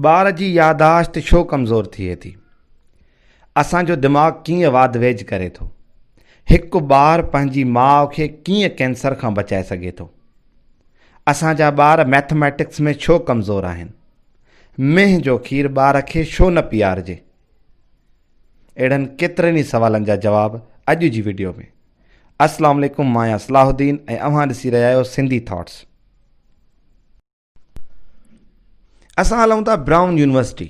ٻار جي ياداشت ڇو ڪمزور ٿئي ٿي؟ اسان جو دماغ ڪيئن واڌ ويجهه ڪري ٿو؟ هڪ ٻار پنهنجي ماء کي ڪيئن ڪينسر کان بچائي سگهي ٿو؟ اسان جا ٻار ميٿميٽڪس ۾ ڇو ڪمزور آهن؟ مينهن جو کير ٻار کي ڇو نه پيارجي؟ اهڙن ڪيترن ئي سوالن جا جواب اڄ جي وڊيو ۾. السلام عليڪم مان آهيان صلاح الدين ۽ اوهان ڏسي رهيا آهيو سنڌي ٿاٽس. اسان هلون ٿا برائون يونيورسٽي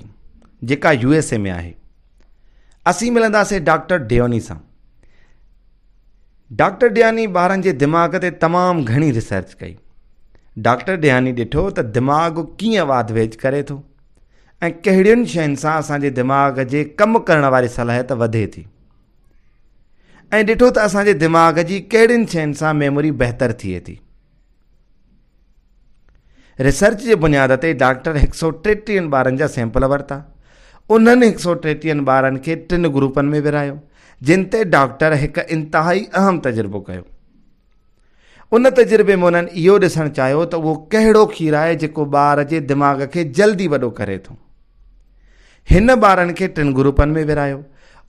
جيڪا يو ايس اي ۾ آهي. اسين ملنداسين ڊاڪٽر ڊيوني سان. ڊاڪٽر ڊياني ٻارن جي دماغ تي تمام گهڻي ريسرچ ڪئي. ڊاڪٽر ڊياني ڏٺو ته دماغ ڪيئن واڌ ويجهه ڪري ٿو ۽ ڪهڙين شين سان اسان جي دماغ جي ڪم ڪرڻ واري صلاحيت وڌي ٿي ۽ ڏٺو ته اسان جي دماغ جي ڪهڙين شين سان ميموري بهتر ٿئي ٿي. ريسرچ جي بنياد تي ڊاڪٽر هڪ سئو ٽيٽيهن ٻارن جا سيمپل ورتا. انهن هڪ سئو ٽيٽيهن ٻارن کي ٽن گروپن ۾ ورهايو، جن تي ڊاڪٽر هڪ انتهائي اهم تجربو ڪيو. ان تجربي ۾ انهن اهو ڏسڻ چاهيو ته اهو ڪهڙو کير آهي جيڪو ٻار جي دماغ کي جلدي وڏو ڪري ٿو. هن ٻارن کي ٽن گروپن ۾ ورهايو.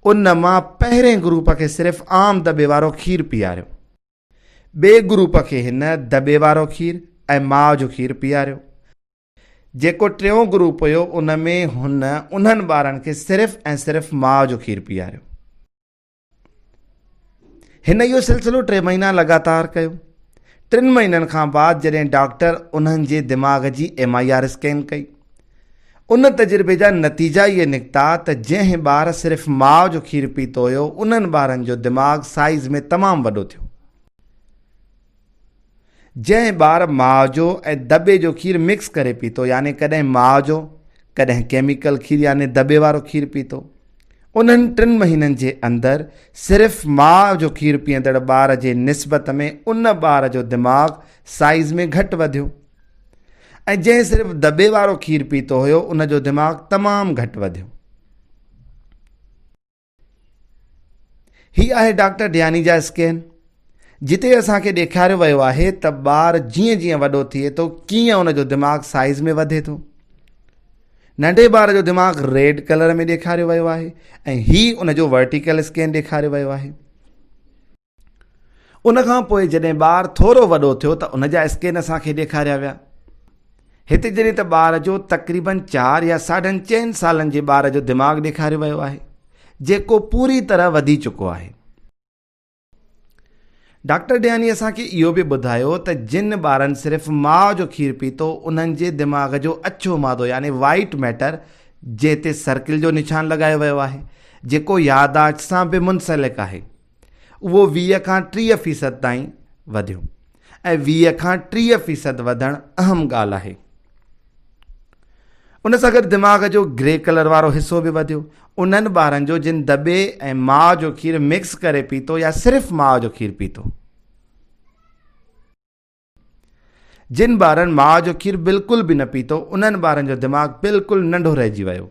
ان مان پهرين گروپ کي صرف عام دٻي وارو کير پياريو. ٻئي گروپ کي هن دٻي وارو کير ۽ ماء جو کير پياريو. جيڪو ٽيون گروپ هيو ان ۾ هن انهن ٻارن کي صرف ۽ صرف ماء جو کير پياريو. هن اهو سلسلو ٽي مهينا لڳاتار ڪيو. ٽن مهينن کان بعد جڏهن ڊاڪٽر انهن جي دماغ جي ايم I R scan ڪئي. ان تجربي جا نتيجا اهي نڪتا ته جنهن ٻار صرف ماء جو کير پيتو هيو انهن ٻارن جو دماغ سائيز ۾ تمام وڏو ٿيو. جنهن ٻار ماء جو ۽ دٻي جو کير مڪس ڪري پيتو يعني ڪڏهن ماء جو ڪڏهن ڪيميڪل کير يعني دٻي وارو کير پيتو انهن ٽن مهينن جي اندر صرف ماء جو کير پيئندڙ ٻار جي نسبت ۾ ان ٻار جو دماغ سائيز ۾ گهٽ وڌيو. ۽ جنهن صرف دٻي وارو کير پيتو هيو ان جو دماغ تمام گهٽ وڌيو. هي آهي ڊاڪٽر ڊياني جا اسڪين جتي اسان کي ڏيکاريو ويو آهي ته ٻار جيئن جيئن وڏو ٿئي ٿو ڪيئن ان جو دماغ سائيز ۾ وڌي ٿو. ننڍي ٻار جو دماغ ريڊ ڪلر ۾ ڏيکاريو ويو آهي ۽ هي ان جو ورٽيڪل اسڪين ڏيکاريو ويو آهي. ان کان پوء جڏهن ٻار ٿورو وڏو ٿيو ته ان جا اسڪين اسان کي ڏيکاريا ويا. هتي جڏهن ته ٻار جو تقريبن چار يا ساڍن چئن سالن جي ٻار جو دماغ ڏيکاريو ويو آهي، جيڪو پوري طرح وڌي چڪو آهي. ڊاڪٽر ڊياني اسان کي اهو به ٻڌايو ته جن ٻارن صرف ماء جو کير پيتو انهن جي دماغ جو اڇو مادو يعني وائيٽ ميٽر جنهن تي سرڪل جو نشان لڳايو ويو آهي، جيڪو ياداشت سان به منسلڪ آهي. اهو 20 کان 30 فيصد تائين وڌيو ۽ 20 کان 30 فيصد وڌڻ اهم ڳالهه آهي. ان سان گڏ دماغ جو گري ڪلر وارو حصو به وڌيو. انهن ٻارن جو جن دٻي ۽ ماء جو کير مڪس ڪري پيتو يا صرف ماء جو کير پيتو. جن ٻارن ماء جو کير بلڪل به نه پيتو انهن ٻارن جو دماغ بلڪل ننڍو رهجي ويو.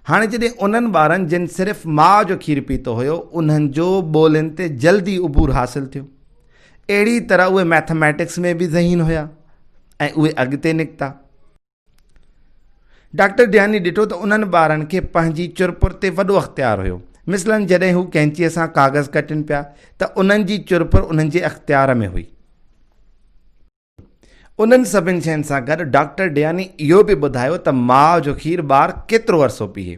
هاڻي جڏهن انهن ٻارن جن صرف ماء جو کير پيتو هيو انهن جو ٻولين تي جلدي عبور حاصل ٿيو. اهڙي طرح اهي مئٿميٽڪس ۾ به ذهين هيا ۽ اهي اڳتي نڪتا. ڊاڪٽر ڊياني ڏٺو ته انهن ٻارن کي پنهنجي چرپر تي وڏو اختيار هيو. مثلاً جڏهن هو قينچيء سان ڪاغذ ڪٽين پيا ته انهن جي چرپر انهن جي اختيار ۾ هئي. انهن سڀن شين سان گڏ ڊاڪٽر ڊياني اهو به ٻڌايو ته ماء جو کير ٻار ڪيترو عرصو پيئي.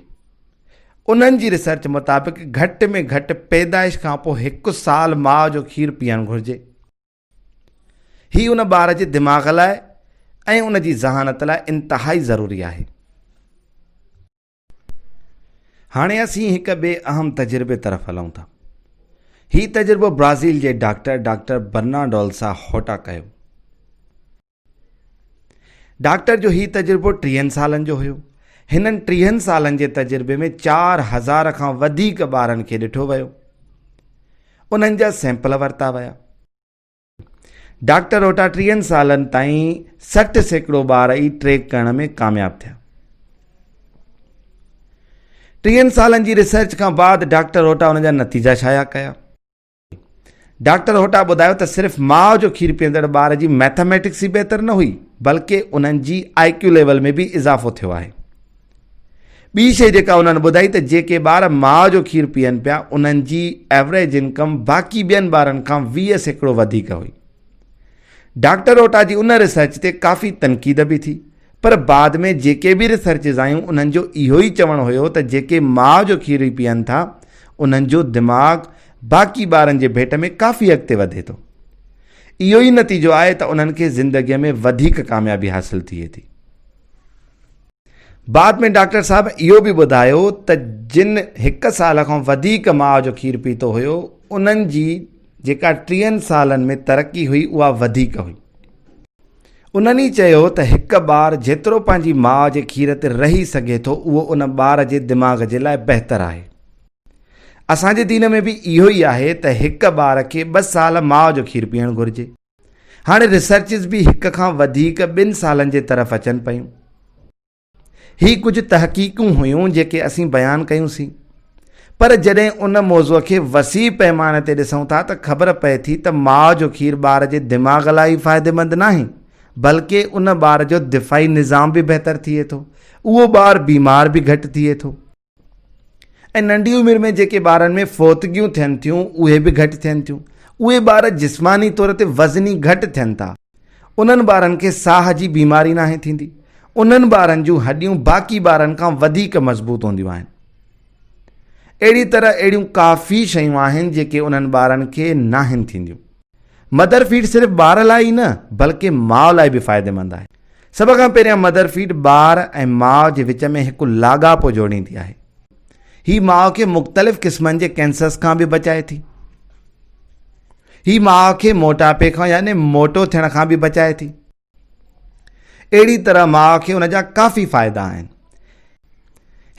انهن جي ريسرچ مطابق گهٽ ۾ گهٽ پيدائش کانپوء هڪ سال ماء جو کير پيئڻ گهرجي. هي ان ٻار جي دماغ لاء ۽ ان جي ذهانت لاء انتهائي ضروري آهي. هاڻي اسين هڪ ٻئي اهم تجربي طرف هلون ٿا. هي تجربو برازيل جي ڊاڪٽر ڊاڪٽر برناڊولسا هوٽا ڪيو. ڊاڪٽر جو هي تجربو ٽيهن سالن جو هيو. هنن ٽيهن سالن جي تجربي ۾ 4000 کان وڌيڪ ٻارن کي ڏٺو ويو. انهن جا سيمپل ورتا ويا. ڊاڪٽر هوٽا ٽيهن سالن تائين 60% ٻار ئي ٽريڪ ڪرڻ ۾ ڪامياب ٿيا. ٽيهن سالن جي ريسرچ کان بعد ڊاڪٽر هوٽا ان جا نتيجا شايع ڪيا. ڊاڪٽر هوٽا ٻڌايو ته صرف ماء جو کير پيئندڙ ٻار جي ميٿاميٽڪس ئي بهتر نه هئي بلڪه انهن جي آء ڪيو ليول ۾ به اضافو ٿيو آهي. ٻي شيء جيڪا انهن ٻڌائي ته جيڪي ٻار ماء جو کير پيئن پيا انهن جي ايوريج انڪم باقي ٻين ٻارن کان 20% وڌيڪ هئي. ڊاڪٽر هوٽا جي ان ريسرچ تي ڪافي تنقيد به ٿي پر بعد ۾ جيڪي به ريسرچز آيون انهن جو اهو ئي چوڻ هيو ته جيڪي ماء جو کير ئي پيئن ٿا انهن جو دماغ باقي ٻارن جي ڀيٽ ۾ ڪافي اڳتي وڌي ٿو. اهو ئي نتيجو آهي ته انهن کي زندگيء ۾ وڌيڪ ڪاميابي حاصل ٿئي ٿي. بعد ۾ ڊاڪٽر صاحب اهو به ٻڌايو ته جن هڪ سال کان وڌيڪ ماء جو کير پيتو هيو انهن جي جيڪا ٽيهن سالن ۾ ترقي هئي اها وڌيڪ هئي. انهن ئي چيو ته هڪ ٻار جيترو پنهنجي ماء جي کير تي رهي سگهي ٿو اهو ان ٻار جي دماغ جي لاء بهتر آهي. اسان جي دين ۾ به اهو ئي آهي ته هڪ ٻار کي ٻه سال ماء جو کير پيئڻ گهرجي. هاڻي ريسرچز به هڪ کان وڌيڪ ٻن سالن جي طرف اچن پيون. هي ڪجهه تحقيقون هيون جيڪي اسين بيان ڪيون سين. پر جڏهن ان موضوع کي وسيع پيماني تي ڏسون ٿا ته خبر پئي ٿي ته ماء جو کير ٻار جي دماغ لاء ئي فائديمند ناهي بلڪه ان ٻار جو دفاعي نظام به بهتر ٿئي ٿو. اهو ٻار بيمار به گهٽ ٿئي ٿو. ۽ ننڍي عمر ۾ جيڪي ٻارن ۾ فوتگيون ٿين ٿيون اهي به گهٽ ٿين ٿيون. اهي ٻار جسماني طور تي وزني گهٽ ٿين ٿا. انهن ٻارن کي ساهه جي بيماري ناهي ٿيندي. انهن ٻارن جون هڏيون باقي ٻارن کان وڌيڪ مضبوط هونديون آهن. اهڙي طرح اهڙيون ڪافي شيون آهن جيڪي انهن ٻارن کي ناهن ٿينديون. مدر فيڊ صرف ٻار لاء ئي نه بلڪه ماء لاء به فائديمند آهي. سڀ کان پهريان مدر فيڊ ٻار ۽ ماء جي وچ ۾ هڪ لاڳاپو جوڙيندي آهي. هي ماء کي مختلف قسمن جي ڪينسرز کان به بچائي ٿي. هي ماء کي موٽاپي کان يعني موٽو ٿيڻ کان به بچائي ٿي. اهڙي طرح ماء کي ان جا ڪافي فائدا آهن.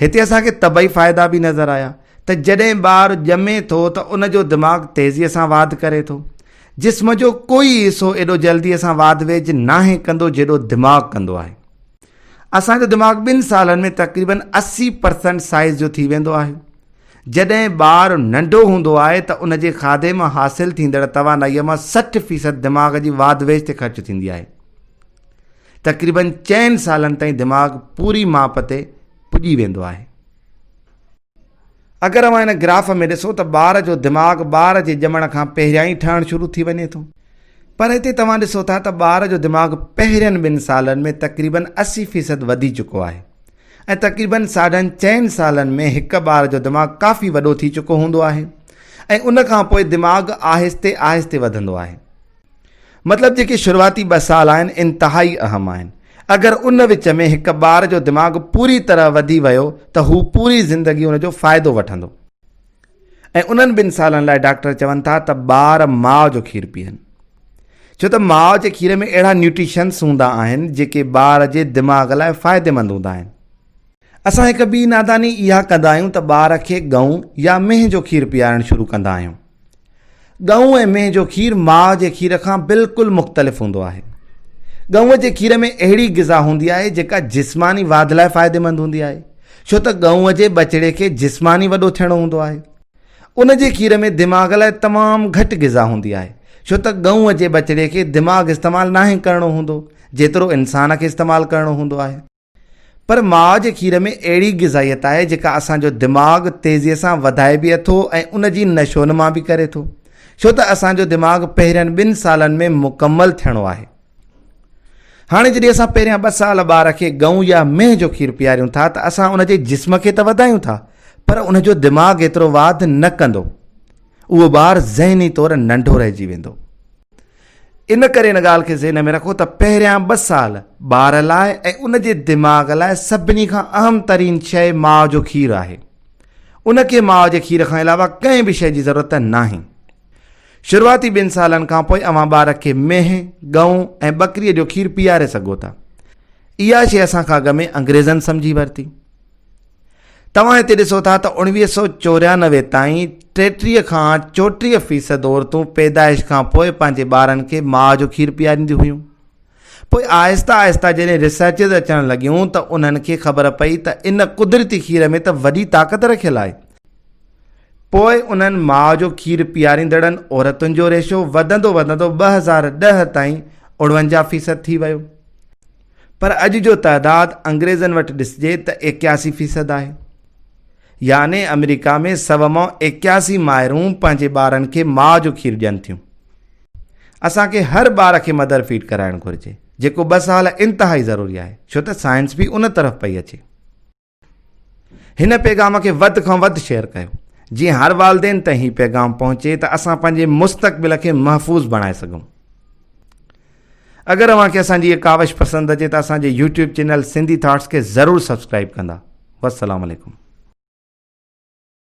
هتي اسان کي طبعي فائدا به نظر آيا ته جڏهن ٻار ڄمي ٿو ته ان جو دماغ تيزيء سان واڌ ڪري ٿو. جسم جو ڪوئي حصو ايڏو جلديء سان واڌ ويجهه ناهي ڪندو جيڏو دماغ ڪندو آهي. اسان جو دماغ ٻن سالن ۾ تقريبن 80 پرسنٽ سائيز جو ٿي ويندو آهي. جڏهن ٻار ننڍو هوندو آهي ته ان جي کاڌي مان حاصل ٿيندڙ توانائيء مان 60 فيصد دماغ جي واڌ ويجهه تي خرچ ٿيندي آهي. تقريبن چئن سالن تائين دماغ پوري ماپ تي پڄي ويندو آهي. اگر اوهان هن گراف ۾ ڏسو ته ٻار جو دماغ ٻار جي ڄمڻ کان پهريان ئي ٺهڻ شروع ٿي وڃي ٿو. پر هتي توهان ڏسو ٿا ته ٻار جو دماغ پهرين ٻن سالن ۾ تقريبن 80 فيصد وڌي چڪو آهي. ۽ تقريبن ساڍن چئن سالن ۾ هڪ ٻار جو دماغ ڪافي وڏو ٿي چڪو هوندو آهي ۽ ان کان پوء دماغ آهستي آهستي وڌندو آهي. مطلب جيڪي شروعاتي ٻه سال آهن انتهائي اهم آهن. اگر ان وچ ۾ هڪ ٻار جو دماغ پوري طرح وڌي ويو ته هو پوري زندگي ان جو فائدو وٺندو. ۽ انهن ٻن سالن لاء ڊاڪٽر چون ٿا ته ٻار ماء جو کير پيئن ڇو ته ماء جي کير ۾ اهڙا نيوٽريشنس هوندا آهن جيڪي ٻار جي دماغ لاء فائديمند هوندا آهن. اسان هڪ ٻي ناداني اها ڪندا آهيون ته ٻار کي ڳئون يا مينهن جو کير پيارڻ شروع ڪندا آهيون. ڳئون ۽ مينهن جو کير ماء جي کير کان بلڪل مختلف هوندو آهي. ڳئون جي کير ۾ اهڙي غذا هوندي آهي جيڪا جسماني واڌ لاء فائديمند هوندي آهي ڇو ته ڳئون جي ٻچڙي کي جسماني وڏو ٿيڻو هوندو آهي. ان جي کير ۾ دماغ لاء تمام گهٽ غذا هوندي آهي ڇو ته ڳئون جي ٻچڙي کي دماغ استعمال ناهي ڪرڻو هوندو جيترو انسان کي استعمال ڪرڻو هوندو آهي. پر ماء جي کير ۾ اهڙي غذائيت آهي جيڪا اسان جو دماغ تيزيء سان وڌائي به اٿو ۽ ان جي نشونما به ڪري ٿو ڇو ته اسان جو دماغ پهرين ٻن سالن ۾ مڪمل ٿيڻو آهي. هاڻي جڏهن اسان پهريان ٻه سال ٻار کي ڳئون يا مينهن جو کير پياريون ٿا ته اسان ان جي جسم کي ته وڌايون ٿا پر ان جو دماغ ايترو واڌ نه ڪندو. اهو ٻار ذهني طور ننڍو رهجي ويندو. ان ڪري ان ڳالهه کي ذهن ۾ رکو ته پهريان ٻه سال ٻار لاء ۽ ان جي دماغ لاء سڀني کان اهم ترين شيء ماء جو کير آهي. ان کي ماء جي کير کان علاوه ڪنهن به شيء جي ضرورت ناهي. شروعاتي ٻن سالن کان پوء اوهان ٻار کي مينهن، ڳئون ۽ ٻڪريء جو کير پياري سگهو ٿا. اها شيء اسان کان اڳ ۾ انگريزن سمجهي ورتي. توهان هتي ڏسو ٿا ته 1994 تائين 33 کان 34 فيصد عورتون پيدائش کان پوء پنهنجي ٻارن کي ماء جو کير پيارينديون هيون. پوء آهستي آهستي جڏهن ريسرچز اچڻ لڳيون ته انهن کي خبر پئي ته ان قدرتي کير ۾ ته وڏي طاقت رکيل آهي. پوء انهن ماء جو کير پياريندڙن عورتن جو ريشو وڌندو وڌندو 2010 تائين 49 فيصد ٿي ويو. پر اڄ جو تعداد انگريزن وٽ ڏسجي ته 81 فيصد آهي. يعني آمريڪا ۾ سو مان 81 مائرون پنهنجي ٻارن کي ماء جو کير ڏين ٿيون. اسان کي هر ٻار کي مدر فيڊ ڪرائڻ گهرجي، جيڪو ٻه سال انتهائي ضروري آهي، ڇو ته سائنس به ان طرف پئي اچي. هن پيغام کي وڌ کان وڌ شيئر ڪيو، جيئن هر والدين تائين هي پيغام پهچي ته اسان پنهنجي مستقبل کي محفوظ بڻائي سگهون. اگر اوهان کي اسان جي هيء ڪاوش پسند اچي ته اسان جي يوٽيوب چينل سنڌي ٿاٽس کي ضرور سبسڪرائيب ڪندا. والسلام عليڪم.